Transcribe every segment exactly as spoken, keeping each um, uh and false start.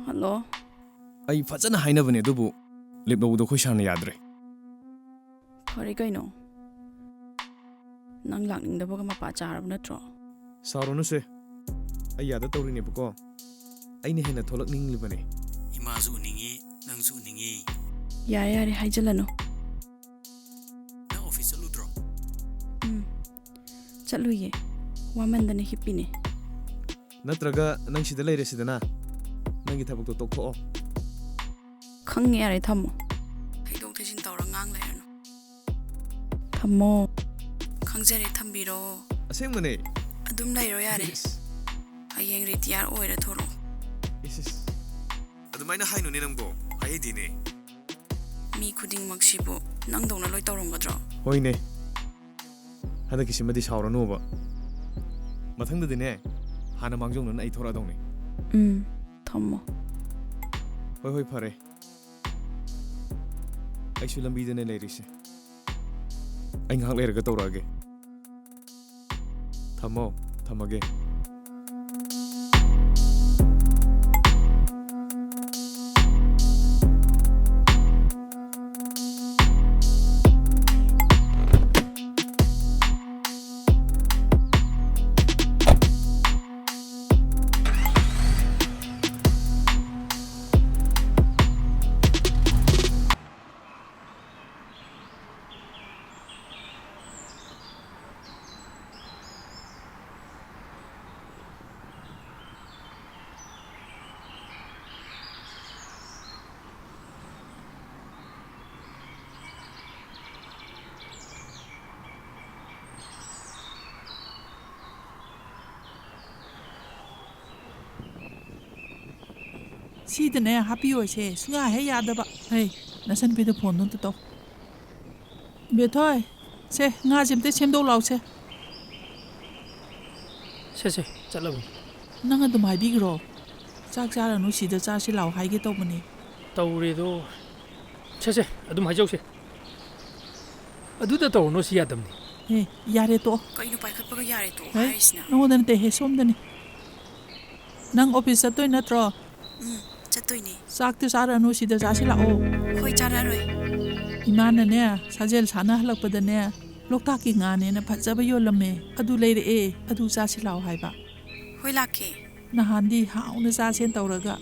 Hello. ꯑꯩ ꯐꯖꯅ ꯍꯥꯏꯅꯕꯅꯦ, ꯑꯗꯨꯕꯨ ꯂꯦꯞ ꯂꯧꯕꯗꯣ ꯑꯩꯈꯣꯏ ꯁꯥꯔꯅ ꯌꯥꯗ꯭ꯔꯦ꯫ ꯐꯔꯦ ꯀꯩꯅꯣ, ꯅꯪ ꯂꯥꯛꯅꯤꯡꯗꯕꯒ ꯃꯄꯥ ꯆꯥꯔꯕ ꯅꯠꯇ꯭ꯔꯣ? ꯁꯥꯎꯔꯨꯅꯨꯁꯦ, ꯑꯩ ꯌꯥꯗ ꯇꯧꯔꯤꯅꯦꯕꯀꯣ꯫ ꯑꯩꯅ ꯍꯦꯟꯅ ꯊꯣꯛꯂꯛꯅꯤꯡꯂꯤꯕꯅꯦ꯫ ꯏꯃꯥꯁꯨ ꯎꯅꯤꯡꯉꯤ, ꯅꯪꯁꯨ ꯎꯅꯤꯡꯉꯤ꯫ ꯌꯥꯔꯦ ꯌꯥꯔꯦ, ꯍꯥꯏꯖꯤꯜꯂꯅꯨ꯫ ꯅꯪ ꯑꯣꯐꯤꯁ ꯆꯠꯂꯨꯗ꯭ꯔꯣ? ꯎꯝ, ꯆꯠꯂꯨꯏꯌꯦ꯫ ꯋꯥꯃꯟꯗꯅ ꯍꯤꯞꯄꯤꯅꯦ꯫ ꯅꯠꯇ꯭ꯔꯒ ꯅꯪ ꯁꯤꯗ ꯂꯩꯔꯦꯁꯤꯗꯅ? ꯅꯪꯒꯤ ꯊꯕꯛꯇꯣ ꯇꯣꯛꯊꯣꯛꯑꯣ꯫ ꯈꯪꯉꯦ, ꯌꯥꯔꯦ, ꯊꯝꯃꯣ꯫ ꯊꯩꯗꯣꯛ ꯊꯩꯖꯤꯟ ꯇꯧꯔ ꯉꯥꯡ ꯂꯩꯔꯅꯨ꯫ ꯊꯝꯃꯣ꯫ ꯈꯪꯖꯔꯦ, ꯊꯝꯕꯤꯔꯣ꯫ ꯑꯁꯦꯡꯕꯅꯦ꯫ ꯑꯗꯨꯝ ꯂꯩꯔꯣ, ꯌꯥꯔꯦ꯫ ꯏꯁ꯫ ꯍꯌꯦꯡ ꯔꯤꯇꯤꯌꯥꯔ ꯑꯣꯏꯔ ꯊꯣꯔꯛꯑꯣ꯫ ꯏꯁ, ꯏꯁ꯫ ꯑꯗꯨꯃꯥꯏꯅ ꯍꯥꯏꯅꯨꯅꯦ ꯅꯪꯕꯣ, ꯍꯥꯏꯍꯩꯗꯦꯅꯦ꯫ ꯃꯤ ꯈꯨꯗꯤꯡꯃꯛꯁꯤꯕꯨ ꯅꯪꯗꯧꯅ ꯂꯣꯏ ꯇꯧꯔꯝꯒꯗ꯭ꯔꯣ? ꯍꯣꯏꯅꯦ꯫ ꯍꯟꯗꯛꯀꯤꯁꯤꯃꯗꯤ ꯁꯥꯎꯔꯅꯨꯕ꯫ ꯃꯊꯪꯗꯗꯤꯅꯦ, ꯍꯥꯟꯅ ꯃꯥꯡꯖꯧꯅꯅ ꯑꯩ ꯊꯣꯔꯛꯑꯗꯧꯅꯤ꯫ ꯎꯝ, ꯊꯝꯃꯣ꯫ ꯍꯣꯏ, ꯍꯣꯏ, ꯐꯔꯦ꯫ ꯑꯩꯁꯨ ꯂꯝꯕꯤꯗꯅꯦ ꯂꯩꯔꯤꯁꯦ꯫ ꯑꯩ ꯉꯥꯏꯍꯥꯛ ꯂꯩꯔꯒ ꯇꯧꯔꯛꯑꯒꯦ꯫ ꯊꯝꯃꯣ, ꯊꯝꯃꯒꯦ꯫ ꯁꯤꯗꯅꯦ ꯍꯥꯞꯄꯤꯌꯣꯁꯦ, ꯁꯨꯡꯌꯥ ꯍꯦꯛ ꯌꯥꯗꯕ꯫ ꯍꯩ, ꯅꯆꯟꯅꯨꯄꯤꯗ ꯐꯣꯟꯗꯣ ꯑꯝꯇ ꯇꯧ꯫ ꯕꯦꯊꯣꯏ, ꯁꯦ, ꯉꯥꯁꯦ ꯑꯝꯇ ꯁꯦꯝꯗꯣꯛ ꯂꯥꯎꯁꯦ꯫ ꯁꯦ, ꯁꯦ, ꯆꯠꯂꯕꯅꯤ꯫ ꯅꯪ ꯑꯗꯨꯝ ꯍꯥꯏꯕꯤꯈ꯭ꯔꯣ꯫ ꯆꯥꯛ ꯆꯥꯔꯅꯨ, ꯁꯤꯗ ꯆꯥꯁꯤ ꯂꯥꯎ ꯍꯥꯏꯒꯦ ꯇꯧꯕꯅꯦ꯫ ꯇꯧꯔꯦꯗꯣ꯫ ꯁꯦ, ꯁꯦ, ꯑꯗꯨꯝ ꯍꯥꯏꯖꯧꯁꯦ꯫ ꯑꯗꯨꯗ ꯇꯧꯔꯨꯅꯨ, ꯁꯤ ꯌꯥꯗꯕꯅꯤ꯫ ꯑꯦ, ꯌꯥꯔꯦ, ꯇꯣꯛꯑꯣ꯫ ꯀꯩꯅꯣ ꯄꯥꯏꯈꯠꯄꯒ ꯌꯥꯔꯦ ꯇꯣꯛꯑꯣ ꯍꯦ, ꯍꯥꯏꯔꯤꯁꯤꯅ? ꯅꯉꯣꯟꯗ ꯅꯠꯇꯦ ꯍꯦ, ꯁꯣꯝꯗꯅꯤ꯫ ꯅꯪ ꯑꯣꯐꯤꯁ ꯆꯠꯇꯣꯏ ꯅꯠꯇ꯭ꯔꯣ? ꯎꯝ, ꯇꯣꯏꯅꯦ꯫ ꯆꯥꯛꯇꯤ ꯆꯥꯔꯅꯨ, ꯁꯤꯗ ꯆꯥꯁꯤ ꯂꯥꯛꯑꯣ꯫ ꯍꯣꯏ, ꯆꯥꯔꯛꯑꯔꯣꯏ꯫ ꯏꯃꯥꯅꯅꯦ, ꯁꯥꯖꯦꯜ ꯁꯥꯟꯅ ꯍꯜꯂꯛꯄꯗꯅꯦ, ꯂꯣꯛꯇꯥꯛꯀꯤ ꯉꯥꯅꯦꯅ ꯐꯖꯕ ꯌꯣꯜꯂꯝꯃꯦ꯫ ꯑꯗꯨ ꯂꯩꯔꯛꯑꯦ, ꯑꯗꯨ ꯆꯥꯁꯤ ꯂꯥꯛꯑꯣ ꯍꯥꯏꯕ꯫ ꯍꯣꯏ, ꯂꯥꯛꯀꯦ꯫ ꯅꯍꯥꯟꯗꯤ ꯍꯥꯎꯅ ꯆꯥꯁꯦꯅ ꯇꯧꯔꯒ,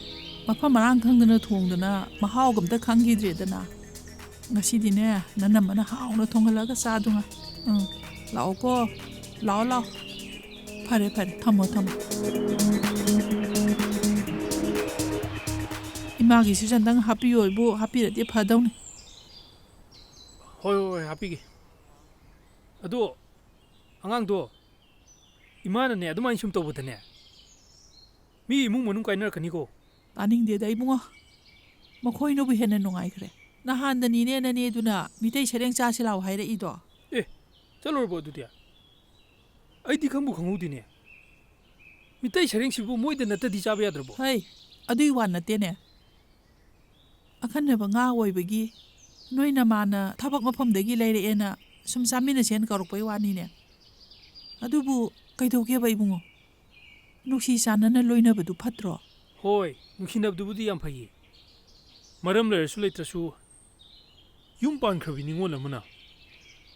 ꯃꯐꯝ ꯃꯔꯥꯡ ꯈꯪꯗꯅ ꯊꯣꯡꯗꯅ, ꯃꯍꯥꯎꯒ ꯑꯝꯇ ꯈꯪꯈꯤꯗ꯭ꯔꯦꯗꯅ꯫ ꯉꯁꯤꯗꯤꯅꯦ, ꯅꯅꯝꯃꯅ ꯍꯥꯎꯅ ꯊꯣꯡꯍꯜꯂꯒ ꯆꯥꯗꯨꯉꯥꯏ꯫ ꯎꯝ, ꯂꯥꯛꯑꯣꯀꯣ, ꯂꯥꯛꯑꯣ, ꯂꯥꯛꯑꯣ꯫ ꯐꯔꯦ, ꯐꯔꯦ, ꯊꯝꯃꯣ, ꯊꯝꯃꯣ꯫ ꯏꯃꯥꯒꯤꯁꯨ ꯑꯝꯇꯪ ꯍꯥꯞꯄꯤꯌꯣ ꯏꯕꯨ, ꯍꯥꯞꯄꯤꯔꯗꯤ ꯐꯗꯧꯅꯤ꯫ ꯍꯣꯏ, ꯍꯣꯏ, ꯍꯣꯏ, ꯍꯥꯞꯄꯤꯒꯦ꯫ ꯑꯗꯣ, ꯑꯉꯥꯡꯗꯣ, ꯏꯃꯥꯅꯅꯦ, ꯑꯗꯨꯃꯥꯏꯅ ꯁꯨꯝ ꯇꯧꯕꯗꯅꯦ, ꯃꯤ ꯏꯃꯨꯡ ꯃꯅꯨꯡ ꯀꯥꯏꯅꯔꯛꯀꯅꯤꯀꯣ꯫ ꯇꯥꯅꯤꯡꯗꯦꯗ ꯏꯕꯨꯡꯉꯣ, ꯃꯈꯣꯏꯅꯕꯨ ꯍꯦꯟꯅ ꯅꯨꯡꯉꯥꯏꯈ꯭ꯔꯦ꯫ ꯅꯍꯥꯟꯗꯅꯤꯅꯦ ꯅꯅꯦꯗꯨꯅ ꯃꯤꯇꯩ ꯁꯔꯦꯡ ꯆꯥꯁꯤ ꯂꯥꯎ ꯍꯥꯏꯔꯛꯏꯗꯣ꯫ ꯑꯦ, ꯆꯠꯂꯨꯔꯕꯣ ꯑꯗꯨꯗꯤ? ꯑꯩꯗꯤ ꯈꯪꯕꯨ ꯈꯪꯍꯧꯗꯦꯅꯦ꯫ ꯃꯤꯇꯩ ꯁꯔꯦꯡꯁꯤꯕꯨ ꯃꯣꯏꯗ ꯅꯠꯇꯗꯤ ꯆꯥꯕ ꯌꯥꯗ꯭ꯔꯕꯣ? ꯍꯩ, ꯑꯗꯨꯏ ꯋꯥ ꯅꯠꯇꯦꯅꯦ꯫ ꯑꯈꯟꯅꯕ ꯉꯥ ꯑꯣꯏꯕꯒꯤ ꯅꯣꯏ ꯅꯃꯥꯅ ꯊꯕꯛ ꯃꯐꯝꯗꯒꯤ ꯂꯩꯔꯛꯑꯦꯅ ꯁꯨꯝ ꯆꯥꯃꯤꯟꯅꯁꯦꯅ ꯀꯧꯔꯛꯄꯩ ꯋꯥꯅꯤꯅꯦ꯫ ꯑꯗꯨꯕꯨ ꯀꯩꯗꯧꯒꯦꯕ ꯏꯕꯨꯡꯉꯣ? ꯅꯨꯡꯁꯤ ꯆꯥꯟꯅꯅ ꯂꯣꯏꯅꯕꯗꯨ ꯐꯠꯇ꯭ꯔꯣ? ꯍꯣꯏ, ꯅꯨꯡꯁꯤꯅꯕꯗꯨꯕꯨꯗꯤ ꯌꯥꯝ ꯐꯩꯌꯦ꯫ ꯃꯔꯝ ꯂꯩꯔꯁꯨ ꯂꯩꯇ꯭ꯔꯁꯨ ꯌꯨꯝ ꯄꯥꯟꯈ꯭ꯔꯕꯤ ꯅꯤꯉꯣꯜ ꯑꯃꯅ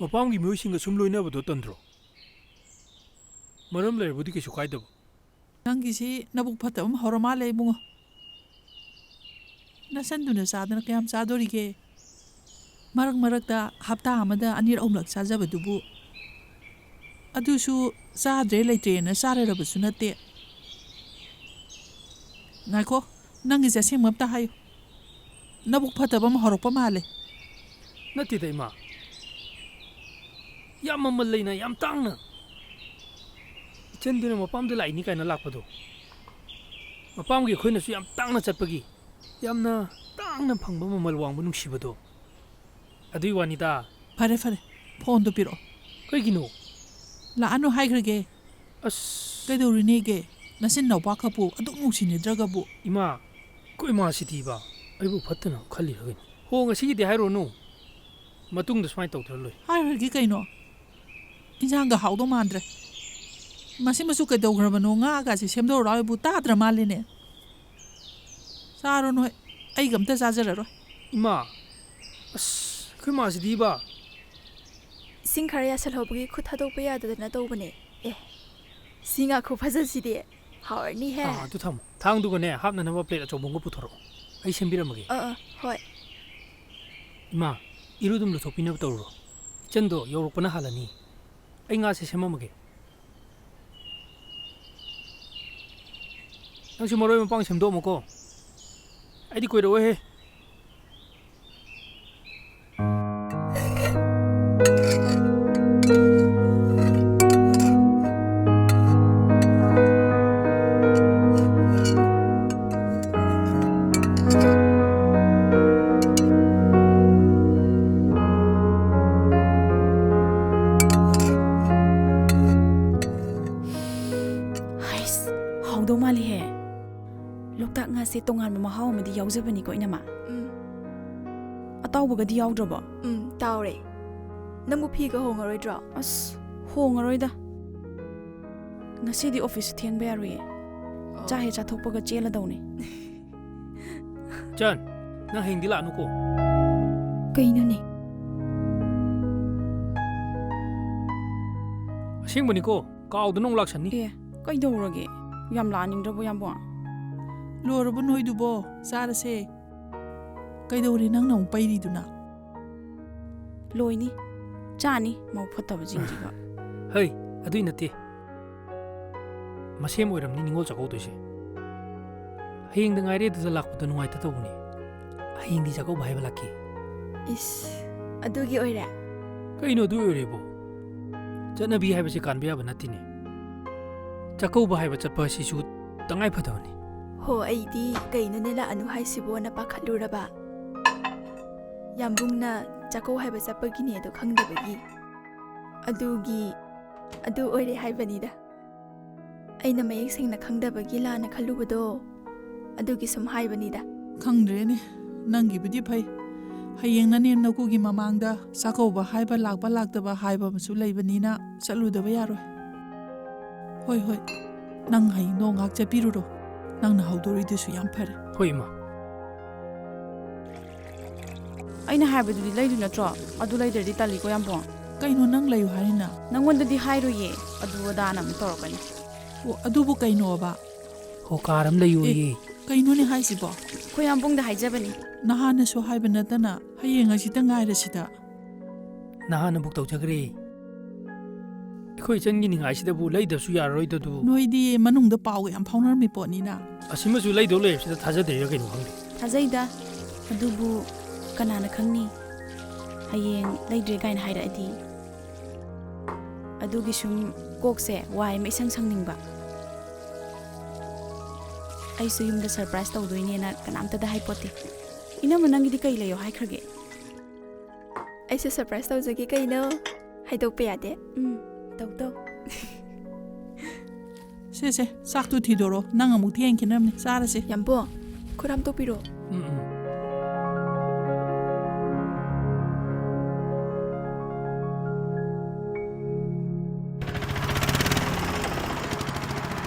ꯃꯄꯥꯝꯒꯤ ꯃꯤꯑꯣꯏꯁꯤꯡꯒ ꯁꯨꯝ ꯂꯣꯏꯅꯕꯗꯣ ꯇꯟꯗ꯭ꯔꯣ? ꯃꯔꯝ ꯂꯩꯔꯕꯨꯗꯤ ꯀꯩꯁꯨ ꯀꯥꯏꯗꯕ꯫ ꯅꯪꯒꯤꯁꯤ ꯅꯕꯨꯛ ꯐꯠꯇꯕ ꯑꯃ ꯍꯧꯔ ꯃꯥꯜꯂꯦ ꯏꯕꯨꯡꯉꯣ꯫ ꯅꯆꯟꯗꯨꯅ ꯆꯥꯗꯅ ꯀꯌꯥꯝ ꯆꯥꯗꯣꯔꯤꯒꯦ? ꯃꯔꯛ ꯃꯔꯛꯇ ꯍꯞꯇꯥ ꯑꯃꯗ ꯑꯅꯤꯔꯛ ꯑꯍꯨꯝꯂꯛ ꯆꯥꯖꯕꯗꯨꯕꯨ꯫ ꯑꯗꯨꯁꯨ ꯆꯥꯗ꯭ꯔꯦ ꯂꯩꯇ꯭ꯔꯦꯅ ꯆꯥꯔꯔꯕꯁꯨ ꯅꯠꯇꯦ꯫ ꯉꯥꯏꯈꯣ, ꯅꯪꯒꯤꯁꯦ ꯑꯁꯦꯡꯕ ꯑꯝꯇ ꯍꯥꯏꯌꯨ꯫ ꯅꯕꯨꯛ ꯐꯠꯇꯕ ꯑꯃ ꯍꯧꯔꯛꯄ ꯃꯥꯜꯂꯦ꯫ ꯅꯠꯇꯦꯗ ꯏꯃꯥ꯫ ꯌꯥꯝ ꯃꯃꯜ ꯂꯩꯅ, ꯌꯥꯝ ꯇꯥꯡꯅ꯫ ꯏꯆꯟꯗꯨꯅ ꯃꯄꯥꯝꯗ ꯂꯥꯛꯏꯅꯤ ꯀꯥꯏꯅ ꯂꯥꯛꯄꯗꯣ꯫ ꯃꯄꯥꯝꯒꯤ ꯑꯩꯈꯣꯏꯅꯁꯨ ꯌꯥꯝ ꯇꯥꯡꯅ ꯆꯠꯄꯒꯤ, ꯌꯥꯝꯅ ꯇꯥꯡꯅ ꯐꯪꯕ ꯃꯃꯜ ꯋꯥꯡꯕ ꯅꯨꯡꯁꯤꯕꯗꯣ꯫ ꯑꯗꯨꯏ ꯋꯥꯅꯤꯗ꯫ ꯐꯔꯦ, ꯐꯔꯦ꯫ ꯐꯣꯟꯗꯣ ꯄꯤꯔꯛꯑꯣ꯫ ꯀꯩꯒꯤꯅꯣ? ꯂꯥꯛꯑꯅꯨ ꯍꯥꯏꯈ꯭ꯔꯒꯦ꯫ ꯑꯁ꯫ ꯀꯩꯗꯧꯔꯨꯅꯦꯒꯦ? ꯅꯆꯤꯟ ꯅꯅꯥꯎꯄꯥ ꯈꯛꯄꯨ ꯑꯗꯨꯛ ꯅꯨꯡꯁꯤꯅꯗ꯭ꯔꯒꯕꯨ꯫ ꯏꯃꯥ, ꯑꯩꯈꯣꯏ ꯏꯃꯥꯁꯤꯗꯤꯕ ꯑꯩꯕꯨ ꯐꯠꯇꯅ ꯈꯜꯂꯤꯔ ꯀꯩꯅꯣ? ꯍꯣ, ꯉꯁꯤꯒꯤꯗꯤ ꯍꯥꯏꯔꯨꯔꯅꯨ꯫ ꯃꯇꯨꯡꯗ ꯁꯨꯃꯥꯏꯅ ꯇꯧꯗ꯭ꯔ ꯂꯣꯏ꯫ ꯍꯥꯏꯔꯣꯏꯒꯦ ꯀꯩꯅꯣ? ꯏꯟꯖꯥꯡꯒ ꯍꯥꯎꯗꯧ ꯃꯥꯟꯗ꯭ꯔꯦ꯫ ꯃꯁꯤ ꯃꯆꯨ ꯀꯩꯗꯧꯈ꯭ꯔꯕꯅꯣ? ꯉꯥꯒꯁꯦ ꯁꯦꯝꯗꯣꯛꯎꯔꯣ ꯍꯥꯏꯕꯨ ꯇꯥꯗ꯭ꯔ ꯃꯥꯜꯂꯦꯅꯦ꯫ ꯆꯥꯔꯣ ꯅꯣꯏ, ꯑꯩꯒ ꯑꯝꯇ ꯆꯥꯖꯔꯔꯣꯏ꯫ ꯏꯃꯥ, ꯑꯁ, ꯑꯩꯈꯣꯏ ꯃꯥꯁꯤꯗꯤꯕ꯫ ꯏꯁꯤꯡ ꯈꯔ ꯌꯥꯁꯜꯍꯧꯕꯒꯤ ꯈꯨꯠ ꯊꯥꯗꯣꯛꯄ ꯌꯥꯗꯗꯅ ꯇꯧꯕꯅꯦ꯫ ꯑꯦ, ꯁꯤ ꯉꯥ ꯈꯨꯐꯖꯁꯤꯗꯤ꯫ ꯍꯥꯎꯔꯅꯤꯍꯦ꯫ ꯑꯥ, ꯑꯗꯨ ꯊꯝꯃꯣ꯫ ꯊꯥꯡꯗꯨꯒꯅꯦ, ꯍꯥꯞꯅꯅꯕ ꯄ꯭ꯂꯦꯠ ꯑꯆꯧꯕ ꯑꯃꯒ ꯄꯨꯊꯣꯔꯛꯑꯣ꯫ ꯑꯩ ꯁꯦꯝꯕꯤꯔꯝꯃꯒꯦ꯫ ꯑꯥ, ꯑꯥ, ꯍꯣꯏ꯫ ꯏꯃꯥ, ꯏꯔꯨꯗꯨꯝ ꯂꯨꯊꯣꯛꯄꯤꯅꯕ ꯇꯧꯔꯨꯔꯣ꯫ ꯏꯆꯟꯗꯣ ꯌꯧꯔꯛꯄꯅ ꯍꯥꯜꯂꯅꯤ꯫ ꯑꯩ ꯉꯥꯁꯦ ꯁꯦꯝꯃꯝꯃꯒꯦ꯫ ꯅꯪꯁꯨ ꯃꯔꯣꯏ ꯃꯄꯥꯡ ꯁꯦꯝꯗꯣꯛꯑꯝꯃꯣꯀꯣ꯫ ꯑꯩꯗꯤ ꯀꯨꯏꯔꯛꯑꯣꯏꯍꯦ꯫ ꯍꯥꯏꯁ, ꯍꯥꯎꯗꯧ ꯃꯥꯜꯂꯤꯍꯦ꯫ ꯂꯣꯛꯇꯥꯛ ꯉꯥꯁꯦ ꯇꯣꯉꯥꯟꯕ ꯃꯍꯥꯎ ꯑꯃꯗꯤ ꯌꯥꯎꯖꯕꯅꯤꯀꯣ, ꯏꯅꯝꯃ? ꯎꯝ꯫ ꯑꯇꯥꯎꯕꯒꯗꯤ ꯌꯥꯎꯗ꯭ꯔꯕꯣ? ꯎꯝ, ꯇꯥꯎꯔꯦ꯫ ꯅꯪꯕꯨ ꯐꯤꯒ ꯍꯣꯡꯉꯔꯣꯏꯗ꯭ꯔꯣ? ꯑꯁ, ꯍꯣꯡꯉꯔꯣꯏꯗ꯫ ꯉꯁꯤꯗꯤ ꯑꯣꯐꯤꯁꯁꯨ ꯊꯦꯡꯕ ꯌꯥꯔꯣꯏꯌꯦ꯫ ꯑꯣ꯫ ꯆꯥꯛ ꯍꯦꯛ ꯆꯥꯊꯣꯛꯄꯒ ꯆꯦꯜꯂꯗꯧꯅꯦ꯫ ꯆꯟ, ꯅꯪ ꯍꯌꯦꯡꯗꯤ ꯂꯥꯛꯑꯅꯨꯀꯣ꯫ ꯀꯩꯅꯣꯅꯦ? ꯑꯁꯦꯡꯕꯅꯤꯀꯣ, ꯀꯥꯎꯗꯅ ꯑꯃꯨꯛ ꯂꯥꯛꯁꯟꯅꯤ꯫ ꯑꯦ, ꯀꯩꯗꯧꯔꯒꯦ? ꯌꯥꯝ ꯂꯥꯛꯅꯤꯡꯗ꯭ꯔꯕꯣ, ꯌꯥꯝꯕꯣ? ꯂꯣꯏꯔꯕꯣ ꯅꯣꯏꯗꯨꯕꯣ? ꯆꯥꯔꯁꯦ꯫ ꯀꯩꯗꯧꯔꯦ ꯅꯪꯅ ꯑꯃꯨꯛ ꯄꯩꯔꯤꯗꯨꯅ? ꯂꯣꯏꯅꯤ꯫ ꯆꯥꯅꯤ, ꯃꯕꯨꯛ ꯐꯠꯇꯕꯁꯤꯡꯁꯤꯒ꯫ ꯍꯩ, ꯑꯗꯨꯏ ꯅꯠꯇꯦ꯫ ꯃꯁꯦꯝ ꯑꯣꯏꯔꯝꯅꯤ ꯅꯤꯉꯣꯜ ꯆꯥꯛꯀꯧꯗꯣꯏꯁꯦ꯫ ꯍꯌꯦꯡꯗ ꯉꯥꯏꯔꯦ ꯑꯗꯨꯗ ꯂꯥꯛꯄꯗꯣ ꯅꯨꯡꯉꯥꯏꯇ ꯇꯧꯕꯅꯦ꯫ ꯍꯌꯦꯡꯗꯤ ꯆꯥꯛꯀꯧꯕ ꯍꯥꯏꯕ ꯂꯥꯛꯀꯦ꯫ ꯏꯁ, ꯑꯗꯨꯒꯤ ꯑꯣꯏꯔꯦ? ꯀꯩꯅꯣ ꯑꯗꯨ ꯑꯣꯏꯔꯦꯕꯣ? ꯆꯠꯅꯕꯤ ꯍꯥꯏꯕꯁꯦ ꯀꯥꯟꯕ ꯌꯥꯕ ꯅꯠꯇꯦꯅꯦ꯫ ꯆꯥꯛꯀꯧꯕ ꯍꯥꯏꯕ ꯆꯠꯄ ꯑꯁꯤꯁꯨ ꯇꯉꯥꯏ ꯐꯗꯕꯅꯤ꯫ ꯍꯣ, ꯑꯩꯗꯤ ꯀꯩꯅꯣꯅꯦ ꯂꯥꯛꯑꯅꯨ ꯍꯥꯏꯁꯤꯕꯣꯅ ꯄꯥꯈꯠꯂꯨꯔꯕ꯫ ꯌꯥꯝꯕꯨꯡꯅ ꯆꯥꯛꯀꯧ ꯍꯥꯏꯕ ꯆꯠꯄꯒꯤꯅꯦ ꯑꯗꯣ ꯈꯪꯗꯕꯒꯤ꯫ ꯑꯗꯨꯒꯤ, ꯑꯗꯨ ꯑꯣꯏꯔꯦ ꯍꯥꯏꯕꯅꯤꯗ꯫ ꯑꯩꯅ ꯃꯌꯦꯛ ꯁꯦꯡꯅ ꯈꯪꯗꯕꯒꯤ ꯂꯥꯟꯅ ꯈꯜꯂꯨꯕꯗꯣ, ꯑꯗꯨꯒꯤ ꯁꯨꯝ ꯍꯥꯏꯕꯅꯤꯗ꯫ ꯈꯪꯗ꯭ꯔꯦꯅꯦ, ꯅꯪꯒꯤꯕꯨꯗꯤ ꯐꯩ꯫ ꯍꯌꯦꯡ ꯅꯅꯦꯝ ꯅꯀꯨꯒꯤ ꯃꯃꯥꯡꯗ ꯆꯥꯛꯀꯧꯕ ꯍꯥꯏꯕ ꯂꯥꯛꯄ ꯂꯥꯛꯇꯕ ꯍꯥꯏꯕ ꯑꯃꯁꯨ ꯂꯩꯕꯅꯤꯅ ꯆꯠꯂꯨꯗꯕ ꯌꯥꯔꯣꯏ꯫ ꯍꯣꯏ, ꯍꯣꯏ, ꯅꯪ ꯍꯌꯦꯡꯗꯣ ꯉꯥꯏꯍꯥꯛ ꯆꯠꯄꯤꯔꯨꯔꯣ꯫ ꯅꯪꯅ ꯍꯧꯗꯣꯔꯤꯗꯨꯁꯨ ꯌꯥꯝ ꯐꯔꯦ꯫ ꯍꯣꯏ, ꯏꯃꯥ꯫ ꯑꯩꯅ ꯍꯥꯏꯕꯗꯨꯗꯤ ꯂꯩꯗꯣꯏ ꯅꯠꯇ꯭ꯔꯣ? ꯑꯗꯨ ꯂꯩꯗ꯭ꯔꯗꯤ ꯇꯜꯂꯤꯀꯣ, ꯌꯥꯝꯕꯨꯡ꯫ ꯀꯩꯅꯣ ꯅꯪ ꯂꯩꯌꯨ ꯍꯥꯏꯔꯤꯅ? ꯅꯪꯉꯣꯟꯗꯗꯤ ꯍꯥꯏꯔꯣꯏꯌꯦ, ꯑꯗꯨ ꯑꯗꯥꯅ ꯑꯃꯨꯛ ꯇꯧꯔꯛꯀꯅꯤ꯫ ꯑꯣ, ꯑꯗꯨꯕꯨ ꯀꯩꯅꯣꯕ? ꯍꯣ, ꯀꯥꯔ ꯑꯃ ꯂꯩꯌꯨꯌꯦ꯫ ꯑꯦ, ꯀꯩꯅꯣꯅꯦ ꯍꯥꯏꯁꯤꯕꯣ? ꯑꯩꯈꯣꯏ ꯌꯥꯝꯕꯨꯡꯗ ꯍꯥꯏꯖꯕꯅꯤ꯫ ꯅꯍꯥꯟꯅꯁꯨ ꯍꯥꯏꯕ ꯅꯠꯇꯅ ꯍꯌꯦꯡ ꯑꯁꯤꯗ ꯉꯥꯏꯔꯁꯤꯗ꯫ ꯅꯍꯥꯟꯅ ꯕꯨꯛ ꯇꯧꯖꯈ꯭ꯔꯦ꯫ ꯑꯩꯈꯣꯏ ꯏꯆꯟꯒꯤ ꯅꯤꯡꯉꯥꯏꯁꯤꯗꯕꯨ ꯂꯩꯗꯕꯁꯨ ꯌꯥꯔꯔꯣꯏꯗꯗꯨ꯫ ꯅꯣꯏꯗꯤ ꯃꯅꯨꯡꯗ ꯄꯥꯎꯒ ꯌꯥꯝ ꯐꯥꯎꯅꯔꯝꯃꯤ ꯄꯣꯠꯅꯤꯅ꯫ ꯑꯁꯤꯃꯁꯨ ꯂꯩꯗꯧ ꯂꯩꯔꯕꯁꯤꯗ ꯊꯥꯖꯗ꯭ꯔꯤꯔꯥ ꯀꯩꯅꯣ ꯈꯪꯗꯦ꯫ ꯊꯥꯖꯩꯗ, ꯑꯗꯨꯕꯨ ꯀꯅꯥꯅ ꯈꯪꯅꯤ? ꯍꯌꯦꯡ ꯂꯩꯗ꯭ꯔꯦ ꯀꯥꯏꯅ ꯍꯥꯏꯔꯛꯑꯗꯤ꯫ ꯑꯗꯨꯒꯤ ꯁꯨꯝ ꯀꯣꯛꯁꯦ ꯋꯥꯏ ꯑꯃ ꯏꯁꯪ ꯁꯪꯅꯤꯡꯕ꯫ ꯑꯩꯁꯨ ꯌꯨꯝꯗ surprise ꯇꯧꯗꯣꯏꯅꯦꯅ ꯀꯅꯥꯝꯇꯗ ꯍꯥꯏꯄꯣꯠꯇꯦ꯫ ꯏꯅꯝꯃ, ꯅꯪꯒꯤꯗꯤ ꯀꯩ ꯂꯩꯌꯣ ꯍꯥꯏꯈ꯭ꯔꯒꯦ? ꯑꯩꯁꯨ surprise ꯇꯧꯖꯒꯦ ꯀꯩꯅꯣ꯫ ꯍꯥꯏꯗꯣꯛꯄ ꯌꯥꯗꯦ꯫ ꯎꯝ, ꯇꯧ ꯇꯧ꯫ ꯁꯦ, ꯁꯦ, ꯆꯥꯛꯇꯨ ꯊꯤꯗꯣꯔꯣ꯫ ꯅꯪ ꯑꯃꯨꯛ ꯊꯦꯡꯈꯤꯅꯕꯅꯤ꯫ ꯆꯥꯔꯁꯦ꯫ ꯌꯥꯝꯕꯣ, ꯈꯨꯠ ꯍꯥꯝꯗꯣꯛꯄꯤꯔꯣ꯫ ꯎꯝ, ꯎꯝ꯫